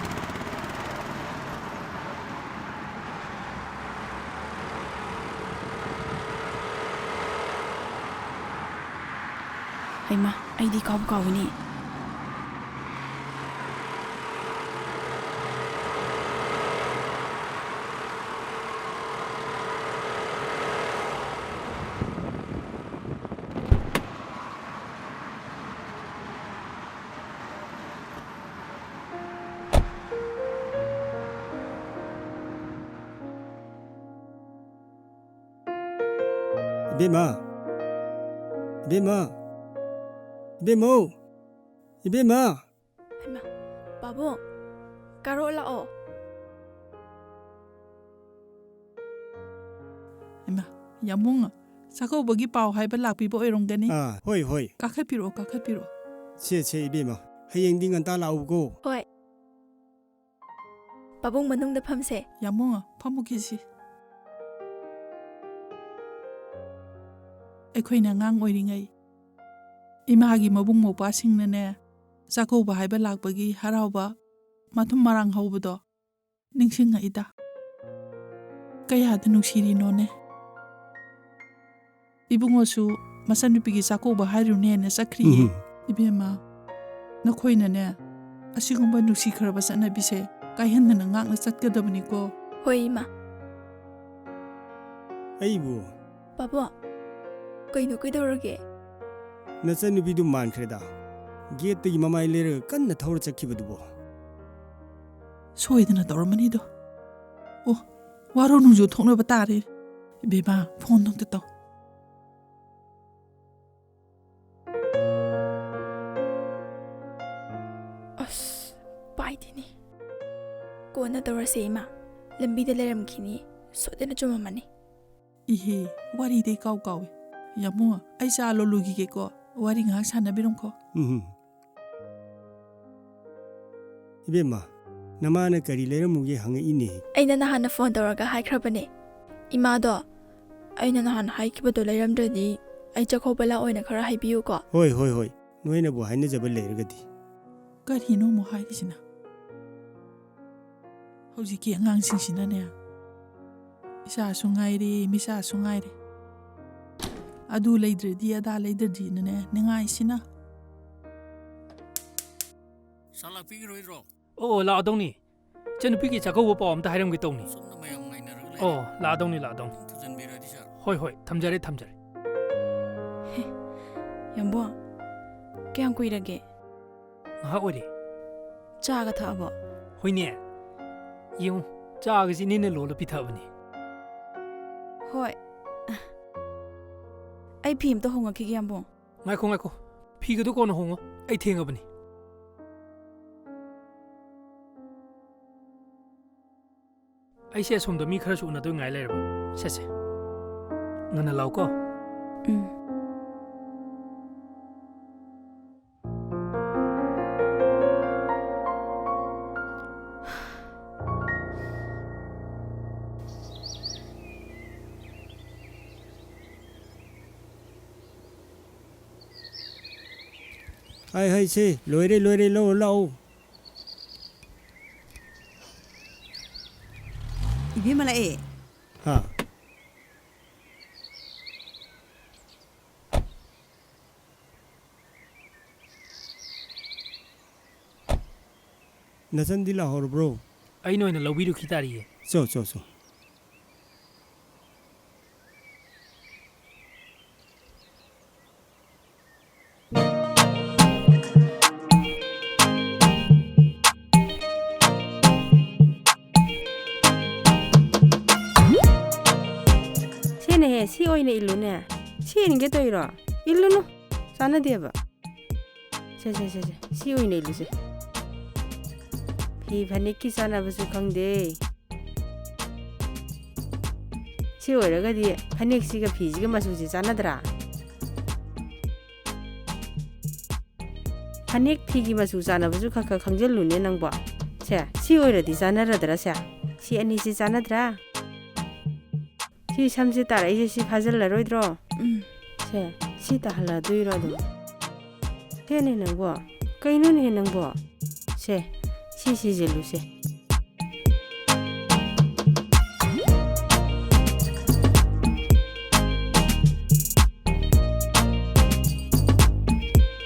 ꯍꯩꯃꯥ, ꯑꯩꯗꯤ ꯀꯥꯎꯕꯨ ꯀꯥꯎꯏꯅꯦ꯫ ꯏꯕꯦꯝꯃ! ꯏꯕꯦꯝꯃ! ꯏꯕꯦꯝꯃꯧ! ꯏꯕꯦꯝꯃ! ꯍꯩꯃꯥ, ꯄꯥꯕꯨꯡ, ꯀꯥꯔꯛꯑꯣ ꯂꯥꯛꯑꯣ꯫ ꯍꯩꯃꯥ, ꯌꯥꯝꯕꯨꯡ, ꯆꯥꯛꯀꯧꯕꯒꯤ ꯄꯥꯎ ꯍꯥꯏꯕ ꯂꯥꯛꯄꯤꯕ ꯑꯣꯏꯔꯝꯒꯅꯤ꯫ ꯑꯥ, ꯍꯣꯏ, ꯍꯣꯏ꯫ ꯀꯥꯈꯠꯄꯤꯔꯛꯑꯣ, ꯀꯥꯈꯠꯄꯤꯔꯛꯑꯣ꯫ ꯁꯦ, ꯁꯦ, ꯏꯕꯦꯝꯃ, ꯍꯌꯦꯡꯗꯤ ꯉꯟꯇꯥ ꯂꯥꯛꯎꯀꯣ꯫ ꯍꯣꯏ꯫ ꯄꯥꯕꯨꯡ, ꯃꯅꯨꯡꯗ ꯐꯝꯁꯦ꯫ ꯌꯥꯝꯕꯨꯡ, ꯐꯝꯃꯨꯈꯤꯁꯤ꯫ ꯑꯩꯈꯣꯏꯅ ꯑꯉꯥꯡ ꯑꯣꯏꯔꯤꯉꯩ ꯏꯃꯥꯒꯤ ꯃꯕꯨꯡ ꯃꯧꯄ꯭ꯋꯥꯁꯤꯡꯅꯅꯦ, ꯆꯥꯛꯀꯧꯕ ꯍꯥꯏꯕ ꯂꯥꯛꯄꯒꯤ ꯍꯔꯥꯎꯕ ꯃꯊꯨꯝ ꯃꯔꯥꯡ ꯍꯧꯕꯗꯣ ꯅꯤꯡꯁꯤꯡꯉꯛꯏꯗ꯫ ꯀꯌꯥꯗ ꯅꯨꯡꯁꯤꯔꯤꯅꯣꯅꯦ꯫ ꯏꯕꯨꯡꯉꯣꯁꯨ ꯃꯆꯟꯅꯨꯄꯤꯒꯤ ꯆꯥꯛꯀꯧꯕ ꯍꯥꯏꯔꯨꯅꯦꯅ ꯆꯠꯈ꯭ꯔꯤꯌꯦ꯫ ꯎꯝ꯫ ꯏꯕꯦꯝꯃ, ꯅꯈꯣꯏꯅꯅꯦ, ꯑꯁꯤꯒꯨꯝꯕ ꯅꯨꯡꯁꯤꯈ꯭ꯔꯕ ꯆꯠꯅꯕꯤꯁꯦ ꯀꯥꯏꯍꯟꯗꯅ ꯉꯥꯛꯅ ꯆꯠꯀꯗꯕꯅꯤꯀꯣ꯫ ꯍꯣꯏ, ꯏꯃꯥ꯫ ꯑꯩꯕꯨ? ꯄꯥꯕꯣ, ꯀꯩꯅꯣ, ꯀꯩꯗꯧꯔꯒꯦ? ꯅꯆꯟꯅꯨꯄꯤꯗꯨ ꯃꯥꯟꯈ꯭ꯔꯦꯗ꯫ ꯒꯦꯠꯇꯒꯤ ꯃꯃꯥꯏ ꯂꯩꯔꯒ ꯀꯟꯅ ꯊꯧꯔ ꯆꯠꯈꯤꯕꯗꯨꯕꯣ? ꯁꯣꯏꯗꯅ ꯇꯧꯔꯝꯃꯅꯤꯗꯣ꯫ ꯑꯣ, ꯋꯥꯔꯣ ꯅꯨꯡꯖꯨ ꯊꯣꯛꯅꯕ ꯇꯥꯔꯦ꯫ ꯏꯕꯦꯝꯃ, ꯐꯣꯟꯗꯣ ꯑꯝꯇ ꯇꯧ꯫ ꯑꯁ, ꯄꯥꯏꯗꯦꯅꯦ꯫ ꯀꯣꯟꯅ ꯇꯧꯔꯁꯦ, ꯏꯃꯥ꯫ ꯂꯝꯕꯤꯗ ꯂꯩꯔꯝꯈꯤꯅꯤ꯫ ꯁꯣꯏꯗꯅ ꯆꯨꯝꯃꯝꯃꯅꯤ꯫ ꯏꯍꯦ, ꯋꯥꯔꯤꯗꯩ ꯀꯥꯎ ꯀꯥꯎꯏ꯫ ꯌꯥꯝꯕꯨꯡ, ꯑꯩ ꯆꯥ ꯂꯣꯜꯂꯨꯈꯤꯒꯦꯀꯣ꯫ ꯋꯥꯔꯤ ꯉꯥꯏꯍꯥꯛ ꯁꯥꯟꯅꯕꯤꯔꯝꯈꯣ꯫ ꯎꯝ꯫ ꯏꯕꯦꯝꯃ, ꯅꯃꯥꯅ ꯀꯔꯤ ꯂꯩꯔꯝꯃꯨꯒꯦ ꯍꯪꯉꯛꯏꯅꯦ꯫ ꯑꯩꯅ ꯅꯍꯥꯟꯅ ꯐꯣꯟ ꯇꯧꯔꯒ ꯍꯥꯏꯈ꯭ꯔꯕꯅꯦ꯫ ꯏꯃꯥꯗꯣ, ꯑꯩꯅ ꯅꯍꯥꯟ ꯍꯥꯏꯈꯤꯕꯗꯣ ꯂꯩꯔꯝꯗ꯭ꯔꯗꯤ ꯑꯩ ꯆꯥꯛꯀꯧꯕ ꯂꯥꯛꯑꯣꯏꯅ ꯈꯔ ꯍꯥꯏꯕꯤꯌꯨꯀꯣ꯫ ꯍꯣꯏ, ꯍꯣꯏ, ꯍꯣꯏ꯫ ꯅꯣꯏꯅꯕꯨ ꯍꯥꯏꯅꯖꯕ ꯂꯩꯔꯒꯗꯤ꯫ ꯀꯔꯤꯅꯣ ꯑꯃꯨꯛ ꯍꯥꯏꯔꯤꯁꯤꯅ? ꯍꯧꯖꯤꯛꯀꯤ ꯑꯉꯥꯡꯁꯤꯡꯁꯤꯅꯅꯦ, ꯏꯆꯥꯁꯨ ꯉꯥꯏꯔꯦ, ꯃꯤꯆꯥꯁꯨ ꯉꯥꯏꯔꯦ, ꯑꯗꯨ ꯂꯩꯗ꯭ꯔꯗꯤ ꯑꯗꯥ ꯂꯩꯗ꯭ꯔꯗꯤꯅꯅꯦ ꯅꯤꯡꯉꯥꯏꯁꯤꯅ꯫ ꯁꯥ ꯂꯥꯛꯄꯤꯔꯣꯏꯗ꯭ꯔꯣ? ꯑꯣ, ꯑꯣ, ꯂꯥꯛꯑꯗꯧꯅꯤ꯫ ꯏꯆꯟꯅꯨꯄꯤꯒꯤ ꯆꯥꯛꯀꯧꯕ ꯄꯥꯎ ꯑꯝꯇ ꯍꯥꯏꯔꯝꯒꯦ ꯇꯧꯅꯤ꯫ ꯁꯣꯝꯗ ꯃꯌꯥꯝ ꯉꯥꯏꯅꯔꯒ ꯂꯩꯔꯦ꯫ ꯑꯣ, ꯂꯥꯛꯑꯗꯧꯅꯤ, ꯂꯥꯛꯑꯗꯧꯅꯤ꯫ ꯊꯨꯖꯟꯕꯤꯔꯗꯤ ꯁꯥꯔ꯫ ꯍꯣꯏ, ꯍꯣꯏ, ꯊꯝꯖꯔꯦ, ꯊꯝꯖꯔꯦ꯫ ꯍꯦ, ꯌꯥꯝꯕꯨꯡ, ꯀꯌꯥꯝ ꯀꯨꯏꯔꯒꯦ? ꯉꯥꯏꯍꯥꯛ ꯑꯣꯏꯔꯦ꯫ ꯆꯥꯒ ꯊꯛꯑꯕꯣ? ꯍꯣꯏꯅꯦ꯫ ꯌꯦꯡꯉꯨ, ꯆꯥꯒꯁꯤ ꯏꯅꯦꯅ ꯂꯣꯜꯂ ꯄꯤꯊꯛꯑꯕꯅꯤ꯫ ꯍꯣꯏ꯫ ꯑꯩ ꯐꯤ ꯑꯝꯇ ꯍꯣꯡꯉꯛꯈꯤꯒꯦ, ꯌꯥꯝꯕꯨꯡ꯫ ꯉꯥꯏꯈꯣ, ꯉꯥꯏꯈꯣ꯫ ꯐꯤꯒꯗꯨ ꯀꯣꯟꯅ ꯍꯣꯡꯉꯣ꯫ ꯑꯩ ꯊꯦꯡꯉꯕꯅꯤ꯫ ꯑꯩꯁꯦ ꯑꯁꯣꯝꯗ ꯃꯤ ꯈꯔꯁꯨ ꯎꯅꯗꯣꯏ ꯉꯥꯏ ꯂꯩꯔꯕ꯫ ꯁꯦ, ꯁꯦ꯫ ꯉꯟꯅ ꯂꯥꯛꯎꯀꯣ꯫ ꯎꯝ꯫ ꯍꯥꯏ, ꯍꯥꯏ, ꯁꯦ, ꯂꯣꯏꯔꯦ, ꯂꯣꯏꯔꯦ, ꯂꯧꯔꯨ ꯂꯥꯛꯑꯣ꯫ ꯏꯕꯦꯝꯃ ꯂꯥꯛꯑꯦ꯫ ꯍꯥ? ꯅꯆꯟꯗꯤ ꯂꯥꯛꯍꯧꯔꯕ꯭ꯔꯣ? ꯑꯩꯅ ꯑꯣꯏꯅ ꯂꯧꯕꯤꯔꯨꯈꯤ ꯇꯥꯔꯤꯌꯦ꯫ ꯆꯣ, ꯆꯣ, ꯆꯣ꯫ ꯁꯤꯅꯦꯍꯦ, ꯁꯤ ꯑꯣꯏꯅ ꯏꯜꯂꯨꯅꯦ꯫ ꯁꯤ ꯏꯟꯒꯦ ꯇꯧꯔꯤꯔꯣ? ꯏꯜꯂꯨꯅꯨ, ꯆꯥꯟꯅꯗꯦꯕ꯫ ꯁꯦ, ꯁꯦ, ꯁꯦ, ꯁꯦ, ꯁꯤ ꯑꯣꯏꯅ ꯏꯜꯂꯨꯁꯦ꯫ ꯐꯤ ꯐꯅꯦꯛꯀꯤ ꯆꯥꯟꯅꯕꯁꯨ ꯈꯪꯗꯦ꯫ ꯁꯤ ꯑꯣꯏꯔꯒꯗꯤ ꯐꯅꯦꯛꯁꯤꯒ ꯐꯤꯁꯤꯒ ꯃꯆꯨꯁꯤ ꯆꯥꯟꯅꯗ꯭ꯔꯥ? ꯐꯅꯦꯛ ꯐꯤꯒꯤ ꯃꯆꯨ ꯆꯥꯟꯅꯕꯁꯨ ꯈꯔ ꯈꯔ ꯈꯪꯖꯤꯜꯂꯨꯅꯦ ꯅꯪꯕꯣ꯫ ꯁꯦ, ꯁꯤ ꯑꯣꯏꯔꯗꯤ ꯆꯥꯟꯅꯔꯗ꯭ꯔꯥ ꯁꯦ? ꯁꯤ ꯑꯅꯤꯁꯤ ꯆꯥꯟꯅꯗ꯭ꯔꯥ? ꯁꯤ ꯁꯝꯁꯦ ꯇꯥꯔꯛꯏꯁꯦ ꯁꯤ ꯐꯥꯖꯤꯜꯂꯔꯣꯏꯗ꯭ꯔꯣ? ꯎꯝ꯫ ꯁꯦ, ꯁꯤ ꯇꯥꯍꯜꯂꯗꯣꯏꯔꯣ ꯑꯗꯨꯝ? ꯁꯦꯅꯦ ꯅꯪꯕꯣ? ꯀꯩꯅꯣꯅꯦ ꯅꯪꯕꯣ? ꯁꯦ, ꯁꯤ ꯁꯤꯖꯤꯜꯂꯨꯁꯦ꯫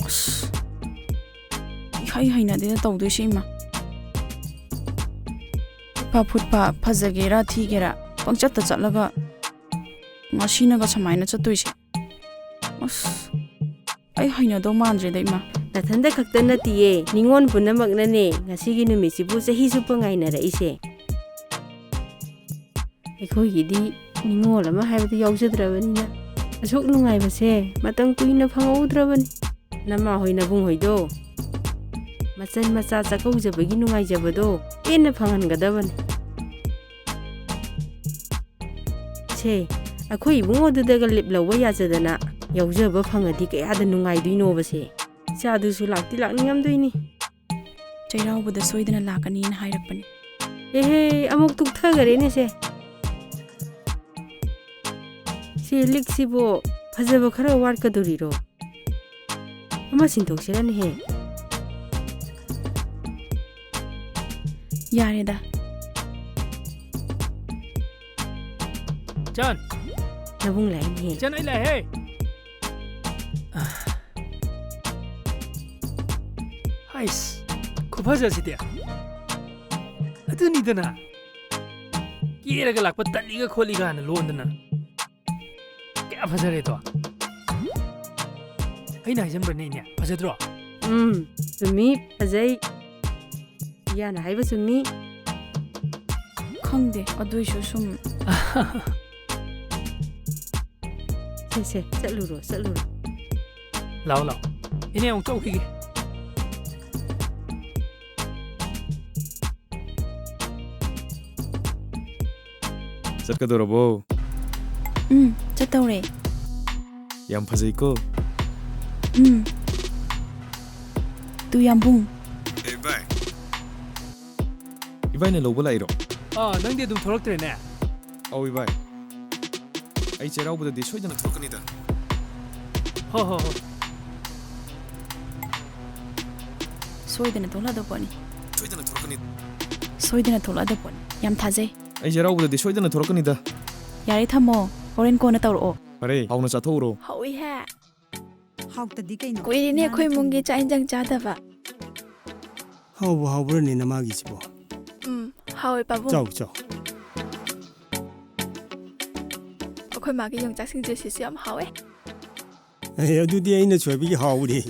ꯑꯁ, ꯏꯍꯩ ꯍꯩꯅꯗꯦꯗ ꯇꯧꯗꯣꯏꯁꯤ ꯏꯃꯥ꯫ ꯐꯨꯠ ꯐꯥ ꯐꯨꯠ ꯐꯥ, ꯐꯖꯒꯦꯔꯥ ꯊꯤꯒꯦꯔꯥ ꯄꯪꯆꯠꯇ ꯆꯠꯂꯒ ꯉꯁꯤꯅꯒ ꯁꯨꯃꯥꯏꯅ ꯆꯠꯇꯣꯏꯁꯦ꯫ ꯑꯁ, ꯑꯩ ꯍꯩꯅꯗꯧ ꯃꯥꯟꯗ꯭ꯔꯦꯗ ꯏꯃꯥ꯫ ꯅꯊꯟꯗ ꯈꯛꯇ ꯅꯠꯇꯤꯌꯦ, ꯅꯤꯉꯣꯜ ꯄꯨꯝꯅꯃꯛꯅꯅꯦ ꯉꯁꯤꯒꯤ ꯅꯨꯃꯤꯠꯁꯤꯕꯨ ꯆꯍꯤ ꯆꯨꯞꯄ ꯉꯥꯏꯅꯔꯛꯏꯁꯦ꯫ ꯑꯩꯈꯣꯏꯒꯤꯗꯤ ꯅꯤꯉꯣꯜ ꯑꯃ ꯍꯥꯏꯕꯗꯨ ꯌꯥꯎꯖꯗ꯭ꯔꯕꯅꯤꯅ ꯑꯁꯨꯛ ꯅꯨꯡꯉꯥꯏꯕꯁꯦ ꯃꯇꯝ ꯀꯨꯏꯅ ꯐꯪꯍꯧꯗ꯭ꯔꯕꯅꯤ꯫ ꯅꯃꯥ ꯍꯣꯏ ꯅꯕꯨꯡ ꯍꯣꯏꯗꯣ ꯃꯆꯟ ꯃꯆꯥ ꯆꯥꯛꯀꯧꯖꯕꯒꯤ ꯅꯨꯡꯉꯥꯏꯖꯕꯗꯣ ꯄꯦꯟꯅ ꯐꯪꯍꯟꯒꯗꯕꯅꯤ꯫ ꯁꯦ, ꯑꯩꯈꯣꯏ ꯏꯕꯨꯡꯉꯣꯗꯨꯗꯒ ꯂꯤꯞ ꯂꯧꯕ ꯌꯥꯖꯗꯅ ꯌꯥꯎꯖꯕ ꯐꯪꯉꯗꯤ ꯀꯌꯥꯗ ꯅꯨꯡꯉꯥꯏꯗꯣꯏꯅꯣꯕ ꯁꯦ꯫ ꯏꯆꯥꯗꯨꯁꯨ ꯂꯥꯛꯇꯤ ꯂꯥꯛꯅꯤꯡꯉꯝꯗꯣꯏꯅꯤ꯫ ꯆꯩꯔꯥꯎꯕꯗ ꯁꯣꯏꯗꯅ ꯂꯥꯛꯀꯅꯤꯅ ꯍꯥꯏꯔꯛꯄꯅꯤ꯫ ꯑꯦꯍꯦ, ꯑꯃꯨꯛ ꯇꯨꯛꯊꯈꯔꯦꯅꯦ ꯁꯦ꯫ ꯁꯤ ꯂꯤꯛꯁꯤꯕꯨ ꯐꯖꯕ ꯈꯔ ꯋꯥꯠꯀꯗꯣꯔꯤꯔꯣ? ꯑꯃ ꯁꯤꯟꯗꯣꯛꯁꯤꯔꯅꯦꯍꯦ꯫ ꯌꯥꯔꯦꯗ꯫ ꯆꯟ꯫ ꯅꯕꯨꯡ ꯂꯥꯛꯏꯅꯦꯍꯦ꯫ ꯆꯟ, ꯑꯩ ꯂꯥꯛꯑꯦꯍꯦ꯫ ꯑ꯫ ꯑꯩꯁ, ꯈꯨꯐꯖꯁꯤꯗꯤ꯫ ꯑꯗꯨꯅꯤꯗꯅ, ꯀꯦꯔꯒ ꯂꯥꯛꯄ ꯇꯜꯂꯤꯒ ꯈꯣꯠꯂꯤꯒ ꯍꯥꯟꯅ ꯂꯣꯟꯗꯅ꯫ ꯀꯌꯥ ꯐꯖꯔꯦꯗꯣ꯫ ꯑꯩꯅ ꯍꯥꯏꯖꯟꯕ꯭ꯔꯅꯦ, ꯏꯅꯦ? ꯐꯖꯗ꯭ꯔꯣ? ꯎꯝ, ꯆꯨꯝꯃꯤ, ꯐꯖꯩ꯫ ꯏꯌꯥꯅ ꯍꯥꯏꯕ ꯆꯨꯝꯃꯤ꯫ ꯈꯪꯗꯦ, ꯑꯗꯨꯏꯁꯨ ꯁꯨꯝ꯫ ꯁꯦ, ꯁꯦ, ꯆꯠꯂꯨꯔꯣ, ꯆꯠꯂꯨꯔꯣ꯫ ꯂꯥꯛꯑꯣ, ꯂꯥꯛꯑꯣ꯫ ꯏꯅꯦ, ꯑꯃꯨꯛ ꯆꯧꯈꯤꯒꯦ꯫ ꯆꯠꯀꯗꯧꯔꯕꯣ? ꯎꯝ, ꯆꯠꯇꯧꯔꯦ꯫ ꯌꯥꯝ ꯐꯖꯩꯀꯣ? ꯎꯝ꯫ ꯇꯨ ꯌꯥꯝꯕꯨꯡ꯫ ꯑꯦ, ꯚꯥꯏ꯫ ꯏꯕꯥꯏꯅ ꯂꯧꯕ ꯂꯥꯛꯏꯔꯣ? ꯑꯥ, ꯅꯪꯗꯤ ꯑꯗꯨꯝ ꯊꯣꯛꯂꯛꯇ꯭ꯔꯦꯅꯦ? ꯑꯧ, ꯏꯕꯥꯏ꯫ ꯑꯩ ꯆꯩꯔꯥꯎꯕꯗꯗꯤ ꯁꯣꯏꯗꯅ ꯊꯣꯛꯂꯛꯀꯅꯤꯗ꯫ ꯍꯣ, ꯍꯣ, ꯍꯣ꯫ ꯁꯣꯏꯗꯅ ꯊꯣꯛꯂꯛꯑꯗꯧ ꯄꯣꯠꯅꯤ꯫ ꯁꯣꯏꯗꯅ ꯊꯣꯛꯂꯛꯀꯅꯤ꯫ ꯁꯣꯏꯗꯅ ꯊꯣꯛꯂꯛꯑꯗꯧ ꯄꯣꯠꯅꯤ꯫ ꯌꯥꯝ ꯊꯥꯖꯩ꯫ ꯑꯩ ꯆꯩꯔꯥꯎꯕꯗꯗꯤ ꯁꯣꯏꯗꯅ ꯊꯣꯛꯂꯛꯀꯅꯤꯗ꯫ ꯌꯥꯔꯦ, ꯊꯝꯃꯣ꯫ ꯍꯣꯔꯦꯟ ꯀꯣꯟꯅ ꯇꯧꯔꯛꯑꯣ꯫ ꯐꯔꯦ, ꯍꯥꯎꯅ ꯆꯥꯊꯣꯛꯎꯔꯣ꯫ ꯍꯥꯎꯏꯍꯦ꯫ ꯍꯥꯎꯇꯗꯤ ꯀꯩꯅꯣ? ꯀꯨꯏꯔꯦꯅꯦ ꯏꯃꯥꯅ ꯑꯩꯈꯣꯏ ꯏꯃꯨꯡꯒꯤ ꯊꯣꯡꯕ꯫ ꯆꯥꯛ ꯏꯟꯖꯥꯡ ꯆꯥꯗꯕ꯫ ꯍꯥꯎꯕꯨ ꯍꯥꯎꯕ꯭ꯔꯅꯦ ꯅꯃꯥꯒꯤꯁꯤꯕꯣ? ꯎꯝ, ꯍꯥꯎꯋꯦ ꯄꯥꯕꯨꯡ꯫ ꯆꯥꯎ, ꯆꯥꯎ꯫ ꯑꯩꯈꯣꯏ ꯃꯥꯒꯤ ꯌꯣꯡꯆꯥꯛ ꯁꯤꯡꯖꯨꯁꯤꯁꯨ ꯌꯥꯝ ꯍꯥꯎꯋꯦ꯫ ꯑꯦ, ꯑꯗꯨꯗꯤ ꯑꯩꯅ ꯁꯣꯏꯕꯒꯤ ꯍꯥꯎꯔꯦ꯫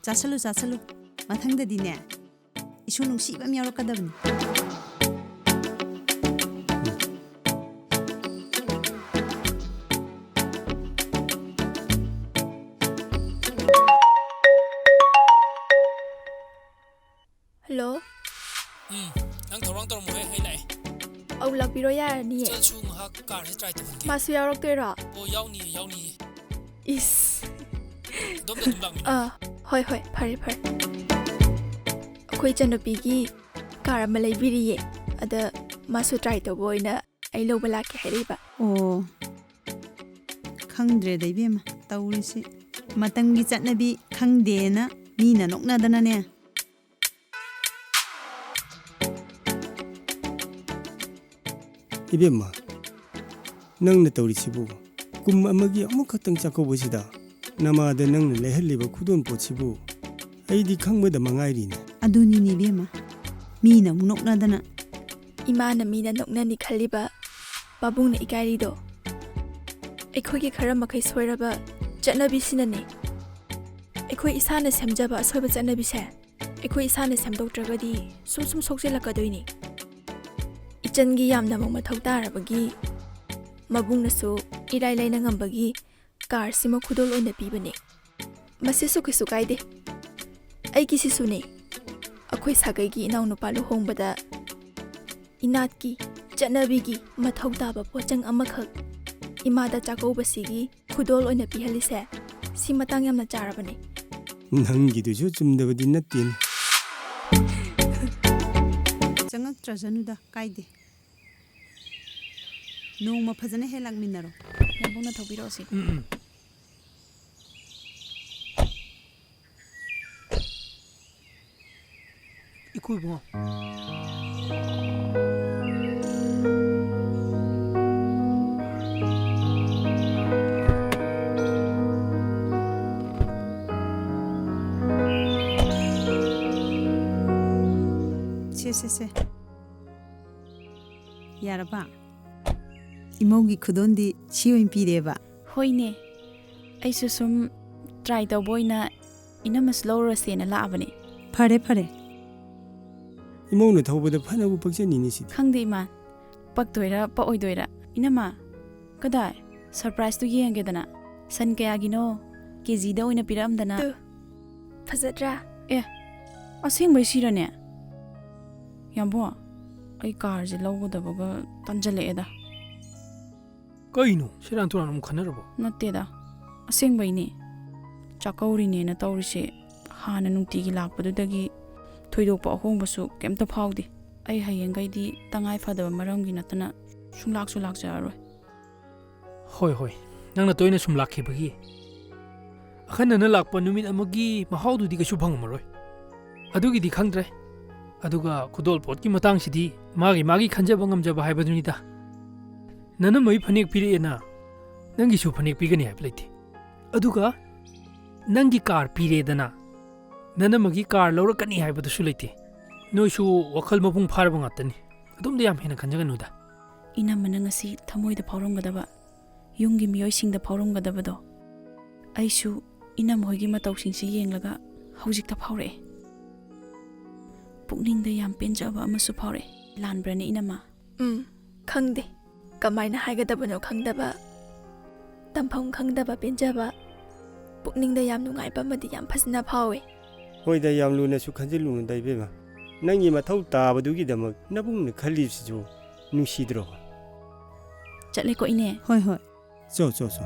ꯆꯥꯁꯜꯂꯨ, ꯆꯥꯁꯜꯂꯨ꯫ ꯃꯊꯪꯗꯗꯤꯅꯦ, ꯏꯁꯨ ꯅꯨꯡꯁꯤꯕ ꯑꯃ ꯌꯥꯎꯔꯛꯀꯗꯕꯅꯤ꯫ ꯍꯜꯂꯣ꯫ ꯎꯝ, ꯅꯪ ꯊꯧꯔꯥꯡ ꯇꯧꯔꯝꯃꯣꯍꯦ, ꯑꯩ ꯂꯥꯛꯑꯦ꯫ ꯑꯧ, ꯂꯥꯛꯄꯤꯔꯣ ꯌꯥꯔꯅꯤꯌꯦ꯫ ꯆꯠꯂꯁꯨ ꯉꯥꯏꯍꯥꯛ ꯀꯥꯔꯁꯦ try ꯇꯧꯍꯟꯒꯦ꯫ ꯃꯥꯁꯨ ꯌꯥꯎꯔꯛꯇꯣꯏꯔꯣ? ꯑꯣ, ꯌꯥꯎꯅꯤꯌꯦ, ꯌꯥꯎꯅꯤꯌꯦ꯫ ꯏꯁ꯫ ꯑꯗꯣꯝꯗ ꯑꯗꯨꯝ ꯂꯥꯛꯃꯤꯟꯅꯔꯣ꯫ ꯑꯥ, ꯍꯣꯏ, ꯍꯣꯏ, ꯐꯔꯦ, ꯐꯔꯦ꯫ ꯑꯩꯈꯣꯏ ꯏꯆꯟꯅꯨꯄꯤꯒꯤ car ꯑꯃ ꯂꯩꯕꯤꯔꯤꯌꯦ꯫ ꯑꯗ ꯃꯥꯁꯨ try ꯇꯧꯕ ꯑꯣꯏꯅ ꯑꯩ ꯂꯧꯕ ꯂꯥꯛꯀꯦ ꯍꯥꯏꯔꯛꯏꯕ꯫ ꯑꯣ, ꯈꯪꯗ꯭ꯔꯦꯗ ꯏꯕꯦꯝꯃ, ꯇꯧꯔꯤꯁꯤ꯫ ꯃꯇꯝꯒꯤ ꯆꯠꯅꯕꯤ ꯈꯪꯗꯦꯅ ꯃꯤꯅ ꯅꯣꯛꯅꯗꯅꯅꯦ꯫ ꯏꯕꯦꯝꯃ, ꯅꯪꯅ ꯇꯧꯔꯤꯁꯤꯕꯨ? ꯀꯨꯝ ꯑꯃꯒꯤ ꯑꯃꯨꯛꯈꯛꯇꯪ ꯆꯥꯛꯀꯧꯕꯁꯤꯗ ꯅꯃꯥꯗ ꯅꯪꯅ ꯂꯩꯍꯜꯂꯤꯕ ꯈꯨꯗꯣꯜ ꯄꯣꯠꯁꯤꯕꯨ ꯑꯩꯗꯤ ꯈꯪꯕꯗ ꯃꯉꯥꯏꯔꯤꯅꯦ꯫ ꯑꯗꯨꯅꯤꯅꯦ ꯏꯕꯦꯝꯃ, ꯃꯤꯅ ꯑꯃꯨꯛ ꯅꯣꯛꯅꯗꯅ꯫ ꯏꯃꯥꯅ ꯃꯤꯅ ꯅꯣꯛꯅꯅꯤ ꯈꯜꯂꯤꯕ, ꯄꯥꯕꯨꯡꯅ ꯏꯀꯥꯏꯔꯤꯗꯣ ꯑꯩꯈꯣꯏꯒꯤ ꯈꯔ ꯃꯈꯩ ꯁꯣꯏꯔꯕ ꯆꯠꯅꯕꯤꯁꯤꯅꯅꯦ꯫ ꯑꯩꯈꯣꯏ ꯏꯁꯥꯅ ꯁꯦꯝꯖꯕ ꯑꯁꯣꯏꯕ ꯆꯠꯅꯕꯤꯁꯦ ꯑꯩꯈꯣꯏ ꯏꯁꯥꯅ ꯁꯦꯝꯗꯣꯛꯇ꯭ꯔꯒꯗꯤ ꯁꯨꯝ ꯁꯨꯝ ꯁꯣꯛꯆꯤꯜꯂꯛꯀꯗꯣꯏꯅꯤ꯫ ꯏꯆꯟꯒꯤ ꯌꯥꯝꯅꯃꯛ ꯃꯊꯧ ꯇꯥꯔꯕꯒꯤ ꯃꯕꯨꯡꯅꯁꯨ ꯏꯔꯥꯏ ꯂꯥꯏꯅ ꯉꯝꯕꯒꯤ ꯀꯥꯔꯁꯤꯃ ꯈꯨꯗꯣꯜ ꯑꯣꯏꯅ ꯄꯤꯕꯅꯦ꯫ ꯃꯁꯤꯁꯨ ꯀꯩꯁꯨ ꯀꯥꯏꯗꯦ꯫ ꯑꯩꯒꯤꯁꯤꯁꯨꯅꯦ, ꯑꯩꯈꯣꯏ ꯁꯥꯒꯩꯒꯤ ꯏꯅꯥꯎꯅꯨꯄꯥ ꯂꯨꯍꯣꯡꯕꯗ ꯏꯅꯥꯠꯀꯤ, ꯆꯠꯅꯕꯤꯒꯤ ꯃꯊꯧ ꯇꯥꯕ ꯄꯣꯠꯆꯪ ꯑꯃꯈꯛ ꯏꯃꯥꯗ ꯆꯥꯛꯀꯧꯕꯁꯤꯒꯤ ꯈꯨꯗꯣꯜ ꯑꯣꯏꯅ ꯄꯤꯍꯜꯂꯤꯁꯦ, ꯁꯤ ꯃꯇꯥꯡ ꯌꯥꯝꯅ ꯆꯥꯔꯕꯅꯦ꯫ ꯅꯪꯒꯤꯗꯨꯁꯨ ꯆꯨꯝꯗꯕꯗꯤ ꯅꯠꯇꯦꯅꯦ꯫ ꯆꯪꯉꯛꯇ꯭ꯔꯖꯅꯨꯗ, ꯀꯥꯏꯗꯦ꯫ ꯅꯣꯡꯃ ꯐꯖꯅ ꯍꯦꯛ ꯂꯥꯛꯃꯤꯟꯅꯔꯣ꯫ ꯅꯕꯨꯡꯅ ꯊꯧꯕꯤꯔꯛꯑꯣ ꯁꯤ꯫ ꯎꯝ, ꯎꯝ꯫ ꯏꯀꯨ ꯏꯕꯨꯡꯉꯣ꯫ ꯁꯦ, ꯁꯦ, ꯁꯦ꯫ ꯌꯥꯔꯕ? ꯏꯃꯧꯒꯤ ꯈꯨꯗꯣꯟꯗꯤ ꯁꯤ ꯑꯣꯏꯅ ꯄꯤꯔꯦꯕ? ꯍꯣꯏꯅꯦ, ꯑꯩꯁꯨ ꯁꯨꯝ try ꯇꯧꯕ ꯑꯣꯏꯅ ꯏꯅꯝꯃꯁꯨ ꯂꯧꯔꯨꯔꯁꯦꯅ ꯂꯥꯛꯑꯕꯅꯦ꯫ ꯐꯔꯦ, ꯐꯔꯦ꯫ ꯏꯃꯧꯅ ꯊꯧꯕꯗ ꯐꯅꯕꯨ ꯄꯛꯆꯅꯤꯅꯦ ꯁꯤꯗꯤ꯫ ꯈꯪꯗꯦ ꯏꯃꯥ, ꯄꯛꯇꯣꯏꯔꯥ ꯄꯛꯑꯣꯏꯗꯣꯏꯔꯥ꯫ ꯏꯅꯝꯃ, ꯀꯗꯥꯏ? Surpriseꯇꯨ ꯌꯦꯡꯒꯦꯗꯅ꯫ ꯁꯟ ꯀꯌꯥꯒꯤꯅꯣ? KGꯗ ꯑꯣꯏꯅ ꯄꯤꯔꯛꯑꯝꯗꯅ꯫ ꯇꯨ, ꯐꯖꯗ꯭ꯔꯥ? ꯑꯦ, ꯑꯁꯦꯡꯕꯩ ꯁꯤꯔꯅꯦ? ꯌꯥꯝꯕꯣ, ꯑꯩ ꯀꯥꯔꯁꯦ ꯂꯧꯒꯗꯕꯒ ꯇꯟꯖꯜꯂꯛꯑꯦꯗ꯫ ꯀꯩꯅꯣ, ꯁꯦꯔꯥꯟ ꯇꯨꯔꯥꯟ ꯑꯃꯨꯛ ꯈꯟꯅꯔꯕꯣ? ꯅꯠꯇꯦꯗ, ꯑꯁꯦꯡꯕꯩꯅꯦ꯫ ꯆꯥꯛꯀꯧꯔꯤꯅꯦꯅ ꯇꯧꯔꯤꯁꯦ, ꯍꯥꯟꯅ ꯅꯨꯡꯇꯤꯒꯤ ꯂꯥꯛꯄꯗꯨꯗꯒꯤ ꯊꯣꯏꯗꯣꯛꯄ ꯑꯍꯣꯡꯕꯁꯨ ꯀꯩꯝꯇ ꯐꯥꯎꯗꯦ꯫ ꯑꯩ ꯍꯌꯦꯡꯈꯩꯗꯤ ꯇꯉꯥꯏ ꯐꯗꯕ ꯃꯔꯝꯒꯤ ꯅꯠꯇꯅ ꯁꯨꯡꯂꯥꯛꯁꯨ ꯂꯥꯛꯆꯔꯔꯣꯏ꯫ ꯍꯣꯏ, ꯍꯣꯏ, ꯅꯪꯅ ꯇꯣꯏꯅ ꯁꯨꯝ ꯂꯥꯛꯈꯤꯕꯒꯤ꯫ ꯑꯈꯟꯅꯅ ꯂꯥꯛꯄ ꯅꯨꯃꯤꯠ ꯑꯃꯒꯤ ꯃꯍꯥꯎꯗꯨꯗꯤ ꯀꯩꯁꯨ ꯐꯪꯉꯝꯃꯔꯣꯏ꯫ ꯑꯗꯨꯒꯤꯗꯤ ꯈꯪꯗ꯭ꯔꯦ꯫ ꯑꯗꯨꯒ ꯈꯨꯗꯣꯜ ꯄꯣꯠꯀꯤ ꯃꯇꯥꯡꯁꯤꯗꯤ ꯃꯥꯒꯤ ꯃꯥꯒꯤ ꯈꯟꯖꯕ ꯉꯝꯖꯕ ꯍꯥꯏꯕꯗꯨꯅꯤꯗ꯫ ꯅꯅꯝꯃꯩ ꯐꯅꯦꯛ ꯄꯤꯔꯛꯑꯦꯅ ꯅꯪꯒꯤꯁꯨ ꯐꯅꯦꯛ ꯄꯤꯒꯅꯤ ꯍꯥꯏꯕ ꯂꯩꯇꯦ꯫ ꯑꯗꯨꯒ ꯅꯪꯒꯤ ꯀꯥꯔ ꯄꯤꯔꯦꯗꯅ, ꯅꯅꯝꯃꯒꯤ ꯀꯥꯔ ꯂꯧꯔꯛꯀꯅꯤ ꯍꯥꯏꯕꯗꯨꯁꯨ ꯂꯩꯇꯦ꯫ ꯅꯣꯏꯁꯨ ꯋꯥꯈꯜ ꯃꯄꯨꯡ ꯐꯥꯔꯕ ꯉꯥꯛꯇꯅꯤ꯫ ꯑꯗꯨꯝꯗꯤ ꯌꯥꯝ ꯍꯦꯟꯅ ꯈꯟꯖꯒꯅꯨꯗ꯫ ꯏꯅꯝꯃꯅ ꯉꯁꯤ ꯊꯃꯣꯏꯗ ꯐꯥꯎꯔꯝꯒꯗꯕ, ꯌꯨꯝꯒꯤ ꯃꯤꯑꯣꯏꯁꯤꯡꯗ ꯐꯥꯎꯔꯝꯒꯗꯕꯗꯣ, ꯑꯩꯁꯨ ꯏꯅꯝꯃ ꯍꯣꯏꯒꯤ ꯃꯇꯧꯁꯤꯡꯁꯤ ꯌꯦꯡꯂꯒ ꯍꯧꯖꯤꯛꯇ ꯐꯥꯎꯔꯛꯑꯦ꯫ ꯄꯨꯛꯅꯤꯡꯗ ꯌꯥꯝ ꯄꯦꯟꯖꯕ ꯑꯃꯁꯨ ꯐꯥꯎꯔꯛꯑꯦ꯫ ꯂꯥꯟꯕ꯭ꯔꯅꯦ, ꯏꯅꯝꯃ? ꯎꯝ, ꯈꯪꯗꯦ꯫ ꯀꯃꯥꯏꯅ ꯍꯥꯏꯒꯗꯕꯅꯣ ꯈꯪꯗꯕ, ꯇꯝꯐꯝ ꯈꯪꯗꯕ ꯄꯦꯟꯖꯕ, ꯄꯨꯛꯅꯤꯡꯗ ꯌꯥꯝ ꯅꯨꯡꯉꯥꯏꯕ ꯑꯃꯗꯤ ꯌꯥꯝ ꯐꯖꯅ ꯐꯥꯎꯋꯦ꯫ ꯍꯣꯏꯗ, ꯌꯥꯝ ꯂꯨꯅꯁꯨ ꯈꯟꯖꯤꯜꯂꯨꯅꯨꯗ, ꯏꯕꯦꯝꯃ꯫ ꯅꯪꯒꯤ ꯃꯊꯧ ꯇꯥꯕꯗꯨꯒꯤꯗꯃꯛ ꯅꯕꯨꯡꯅ ꯈꯜꯂꯤꯕꯁꯤꯁꯨ ꯅꯨꯡꯁꯤꯗ꯭ꯔꯣ? ꯆꯠꯂꯦꯀꯣ, ꯏꯅꯦ? ꯍꯣꯏ, ꯍꯣꯏ꯫ ꯆꯣ, ꯆꯣ, ꯆꯣ꯫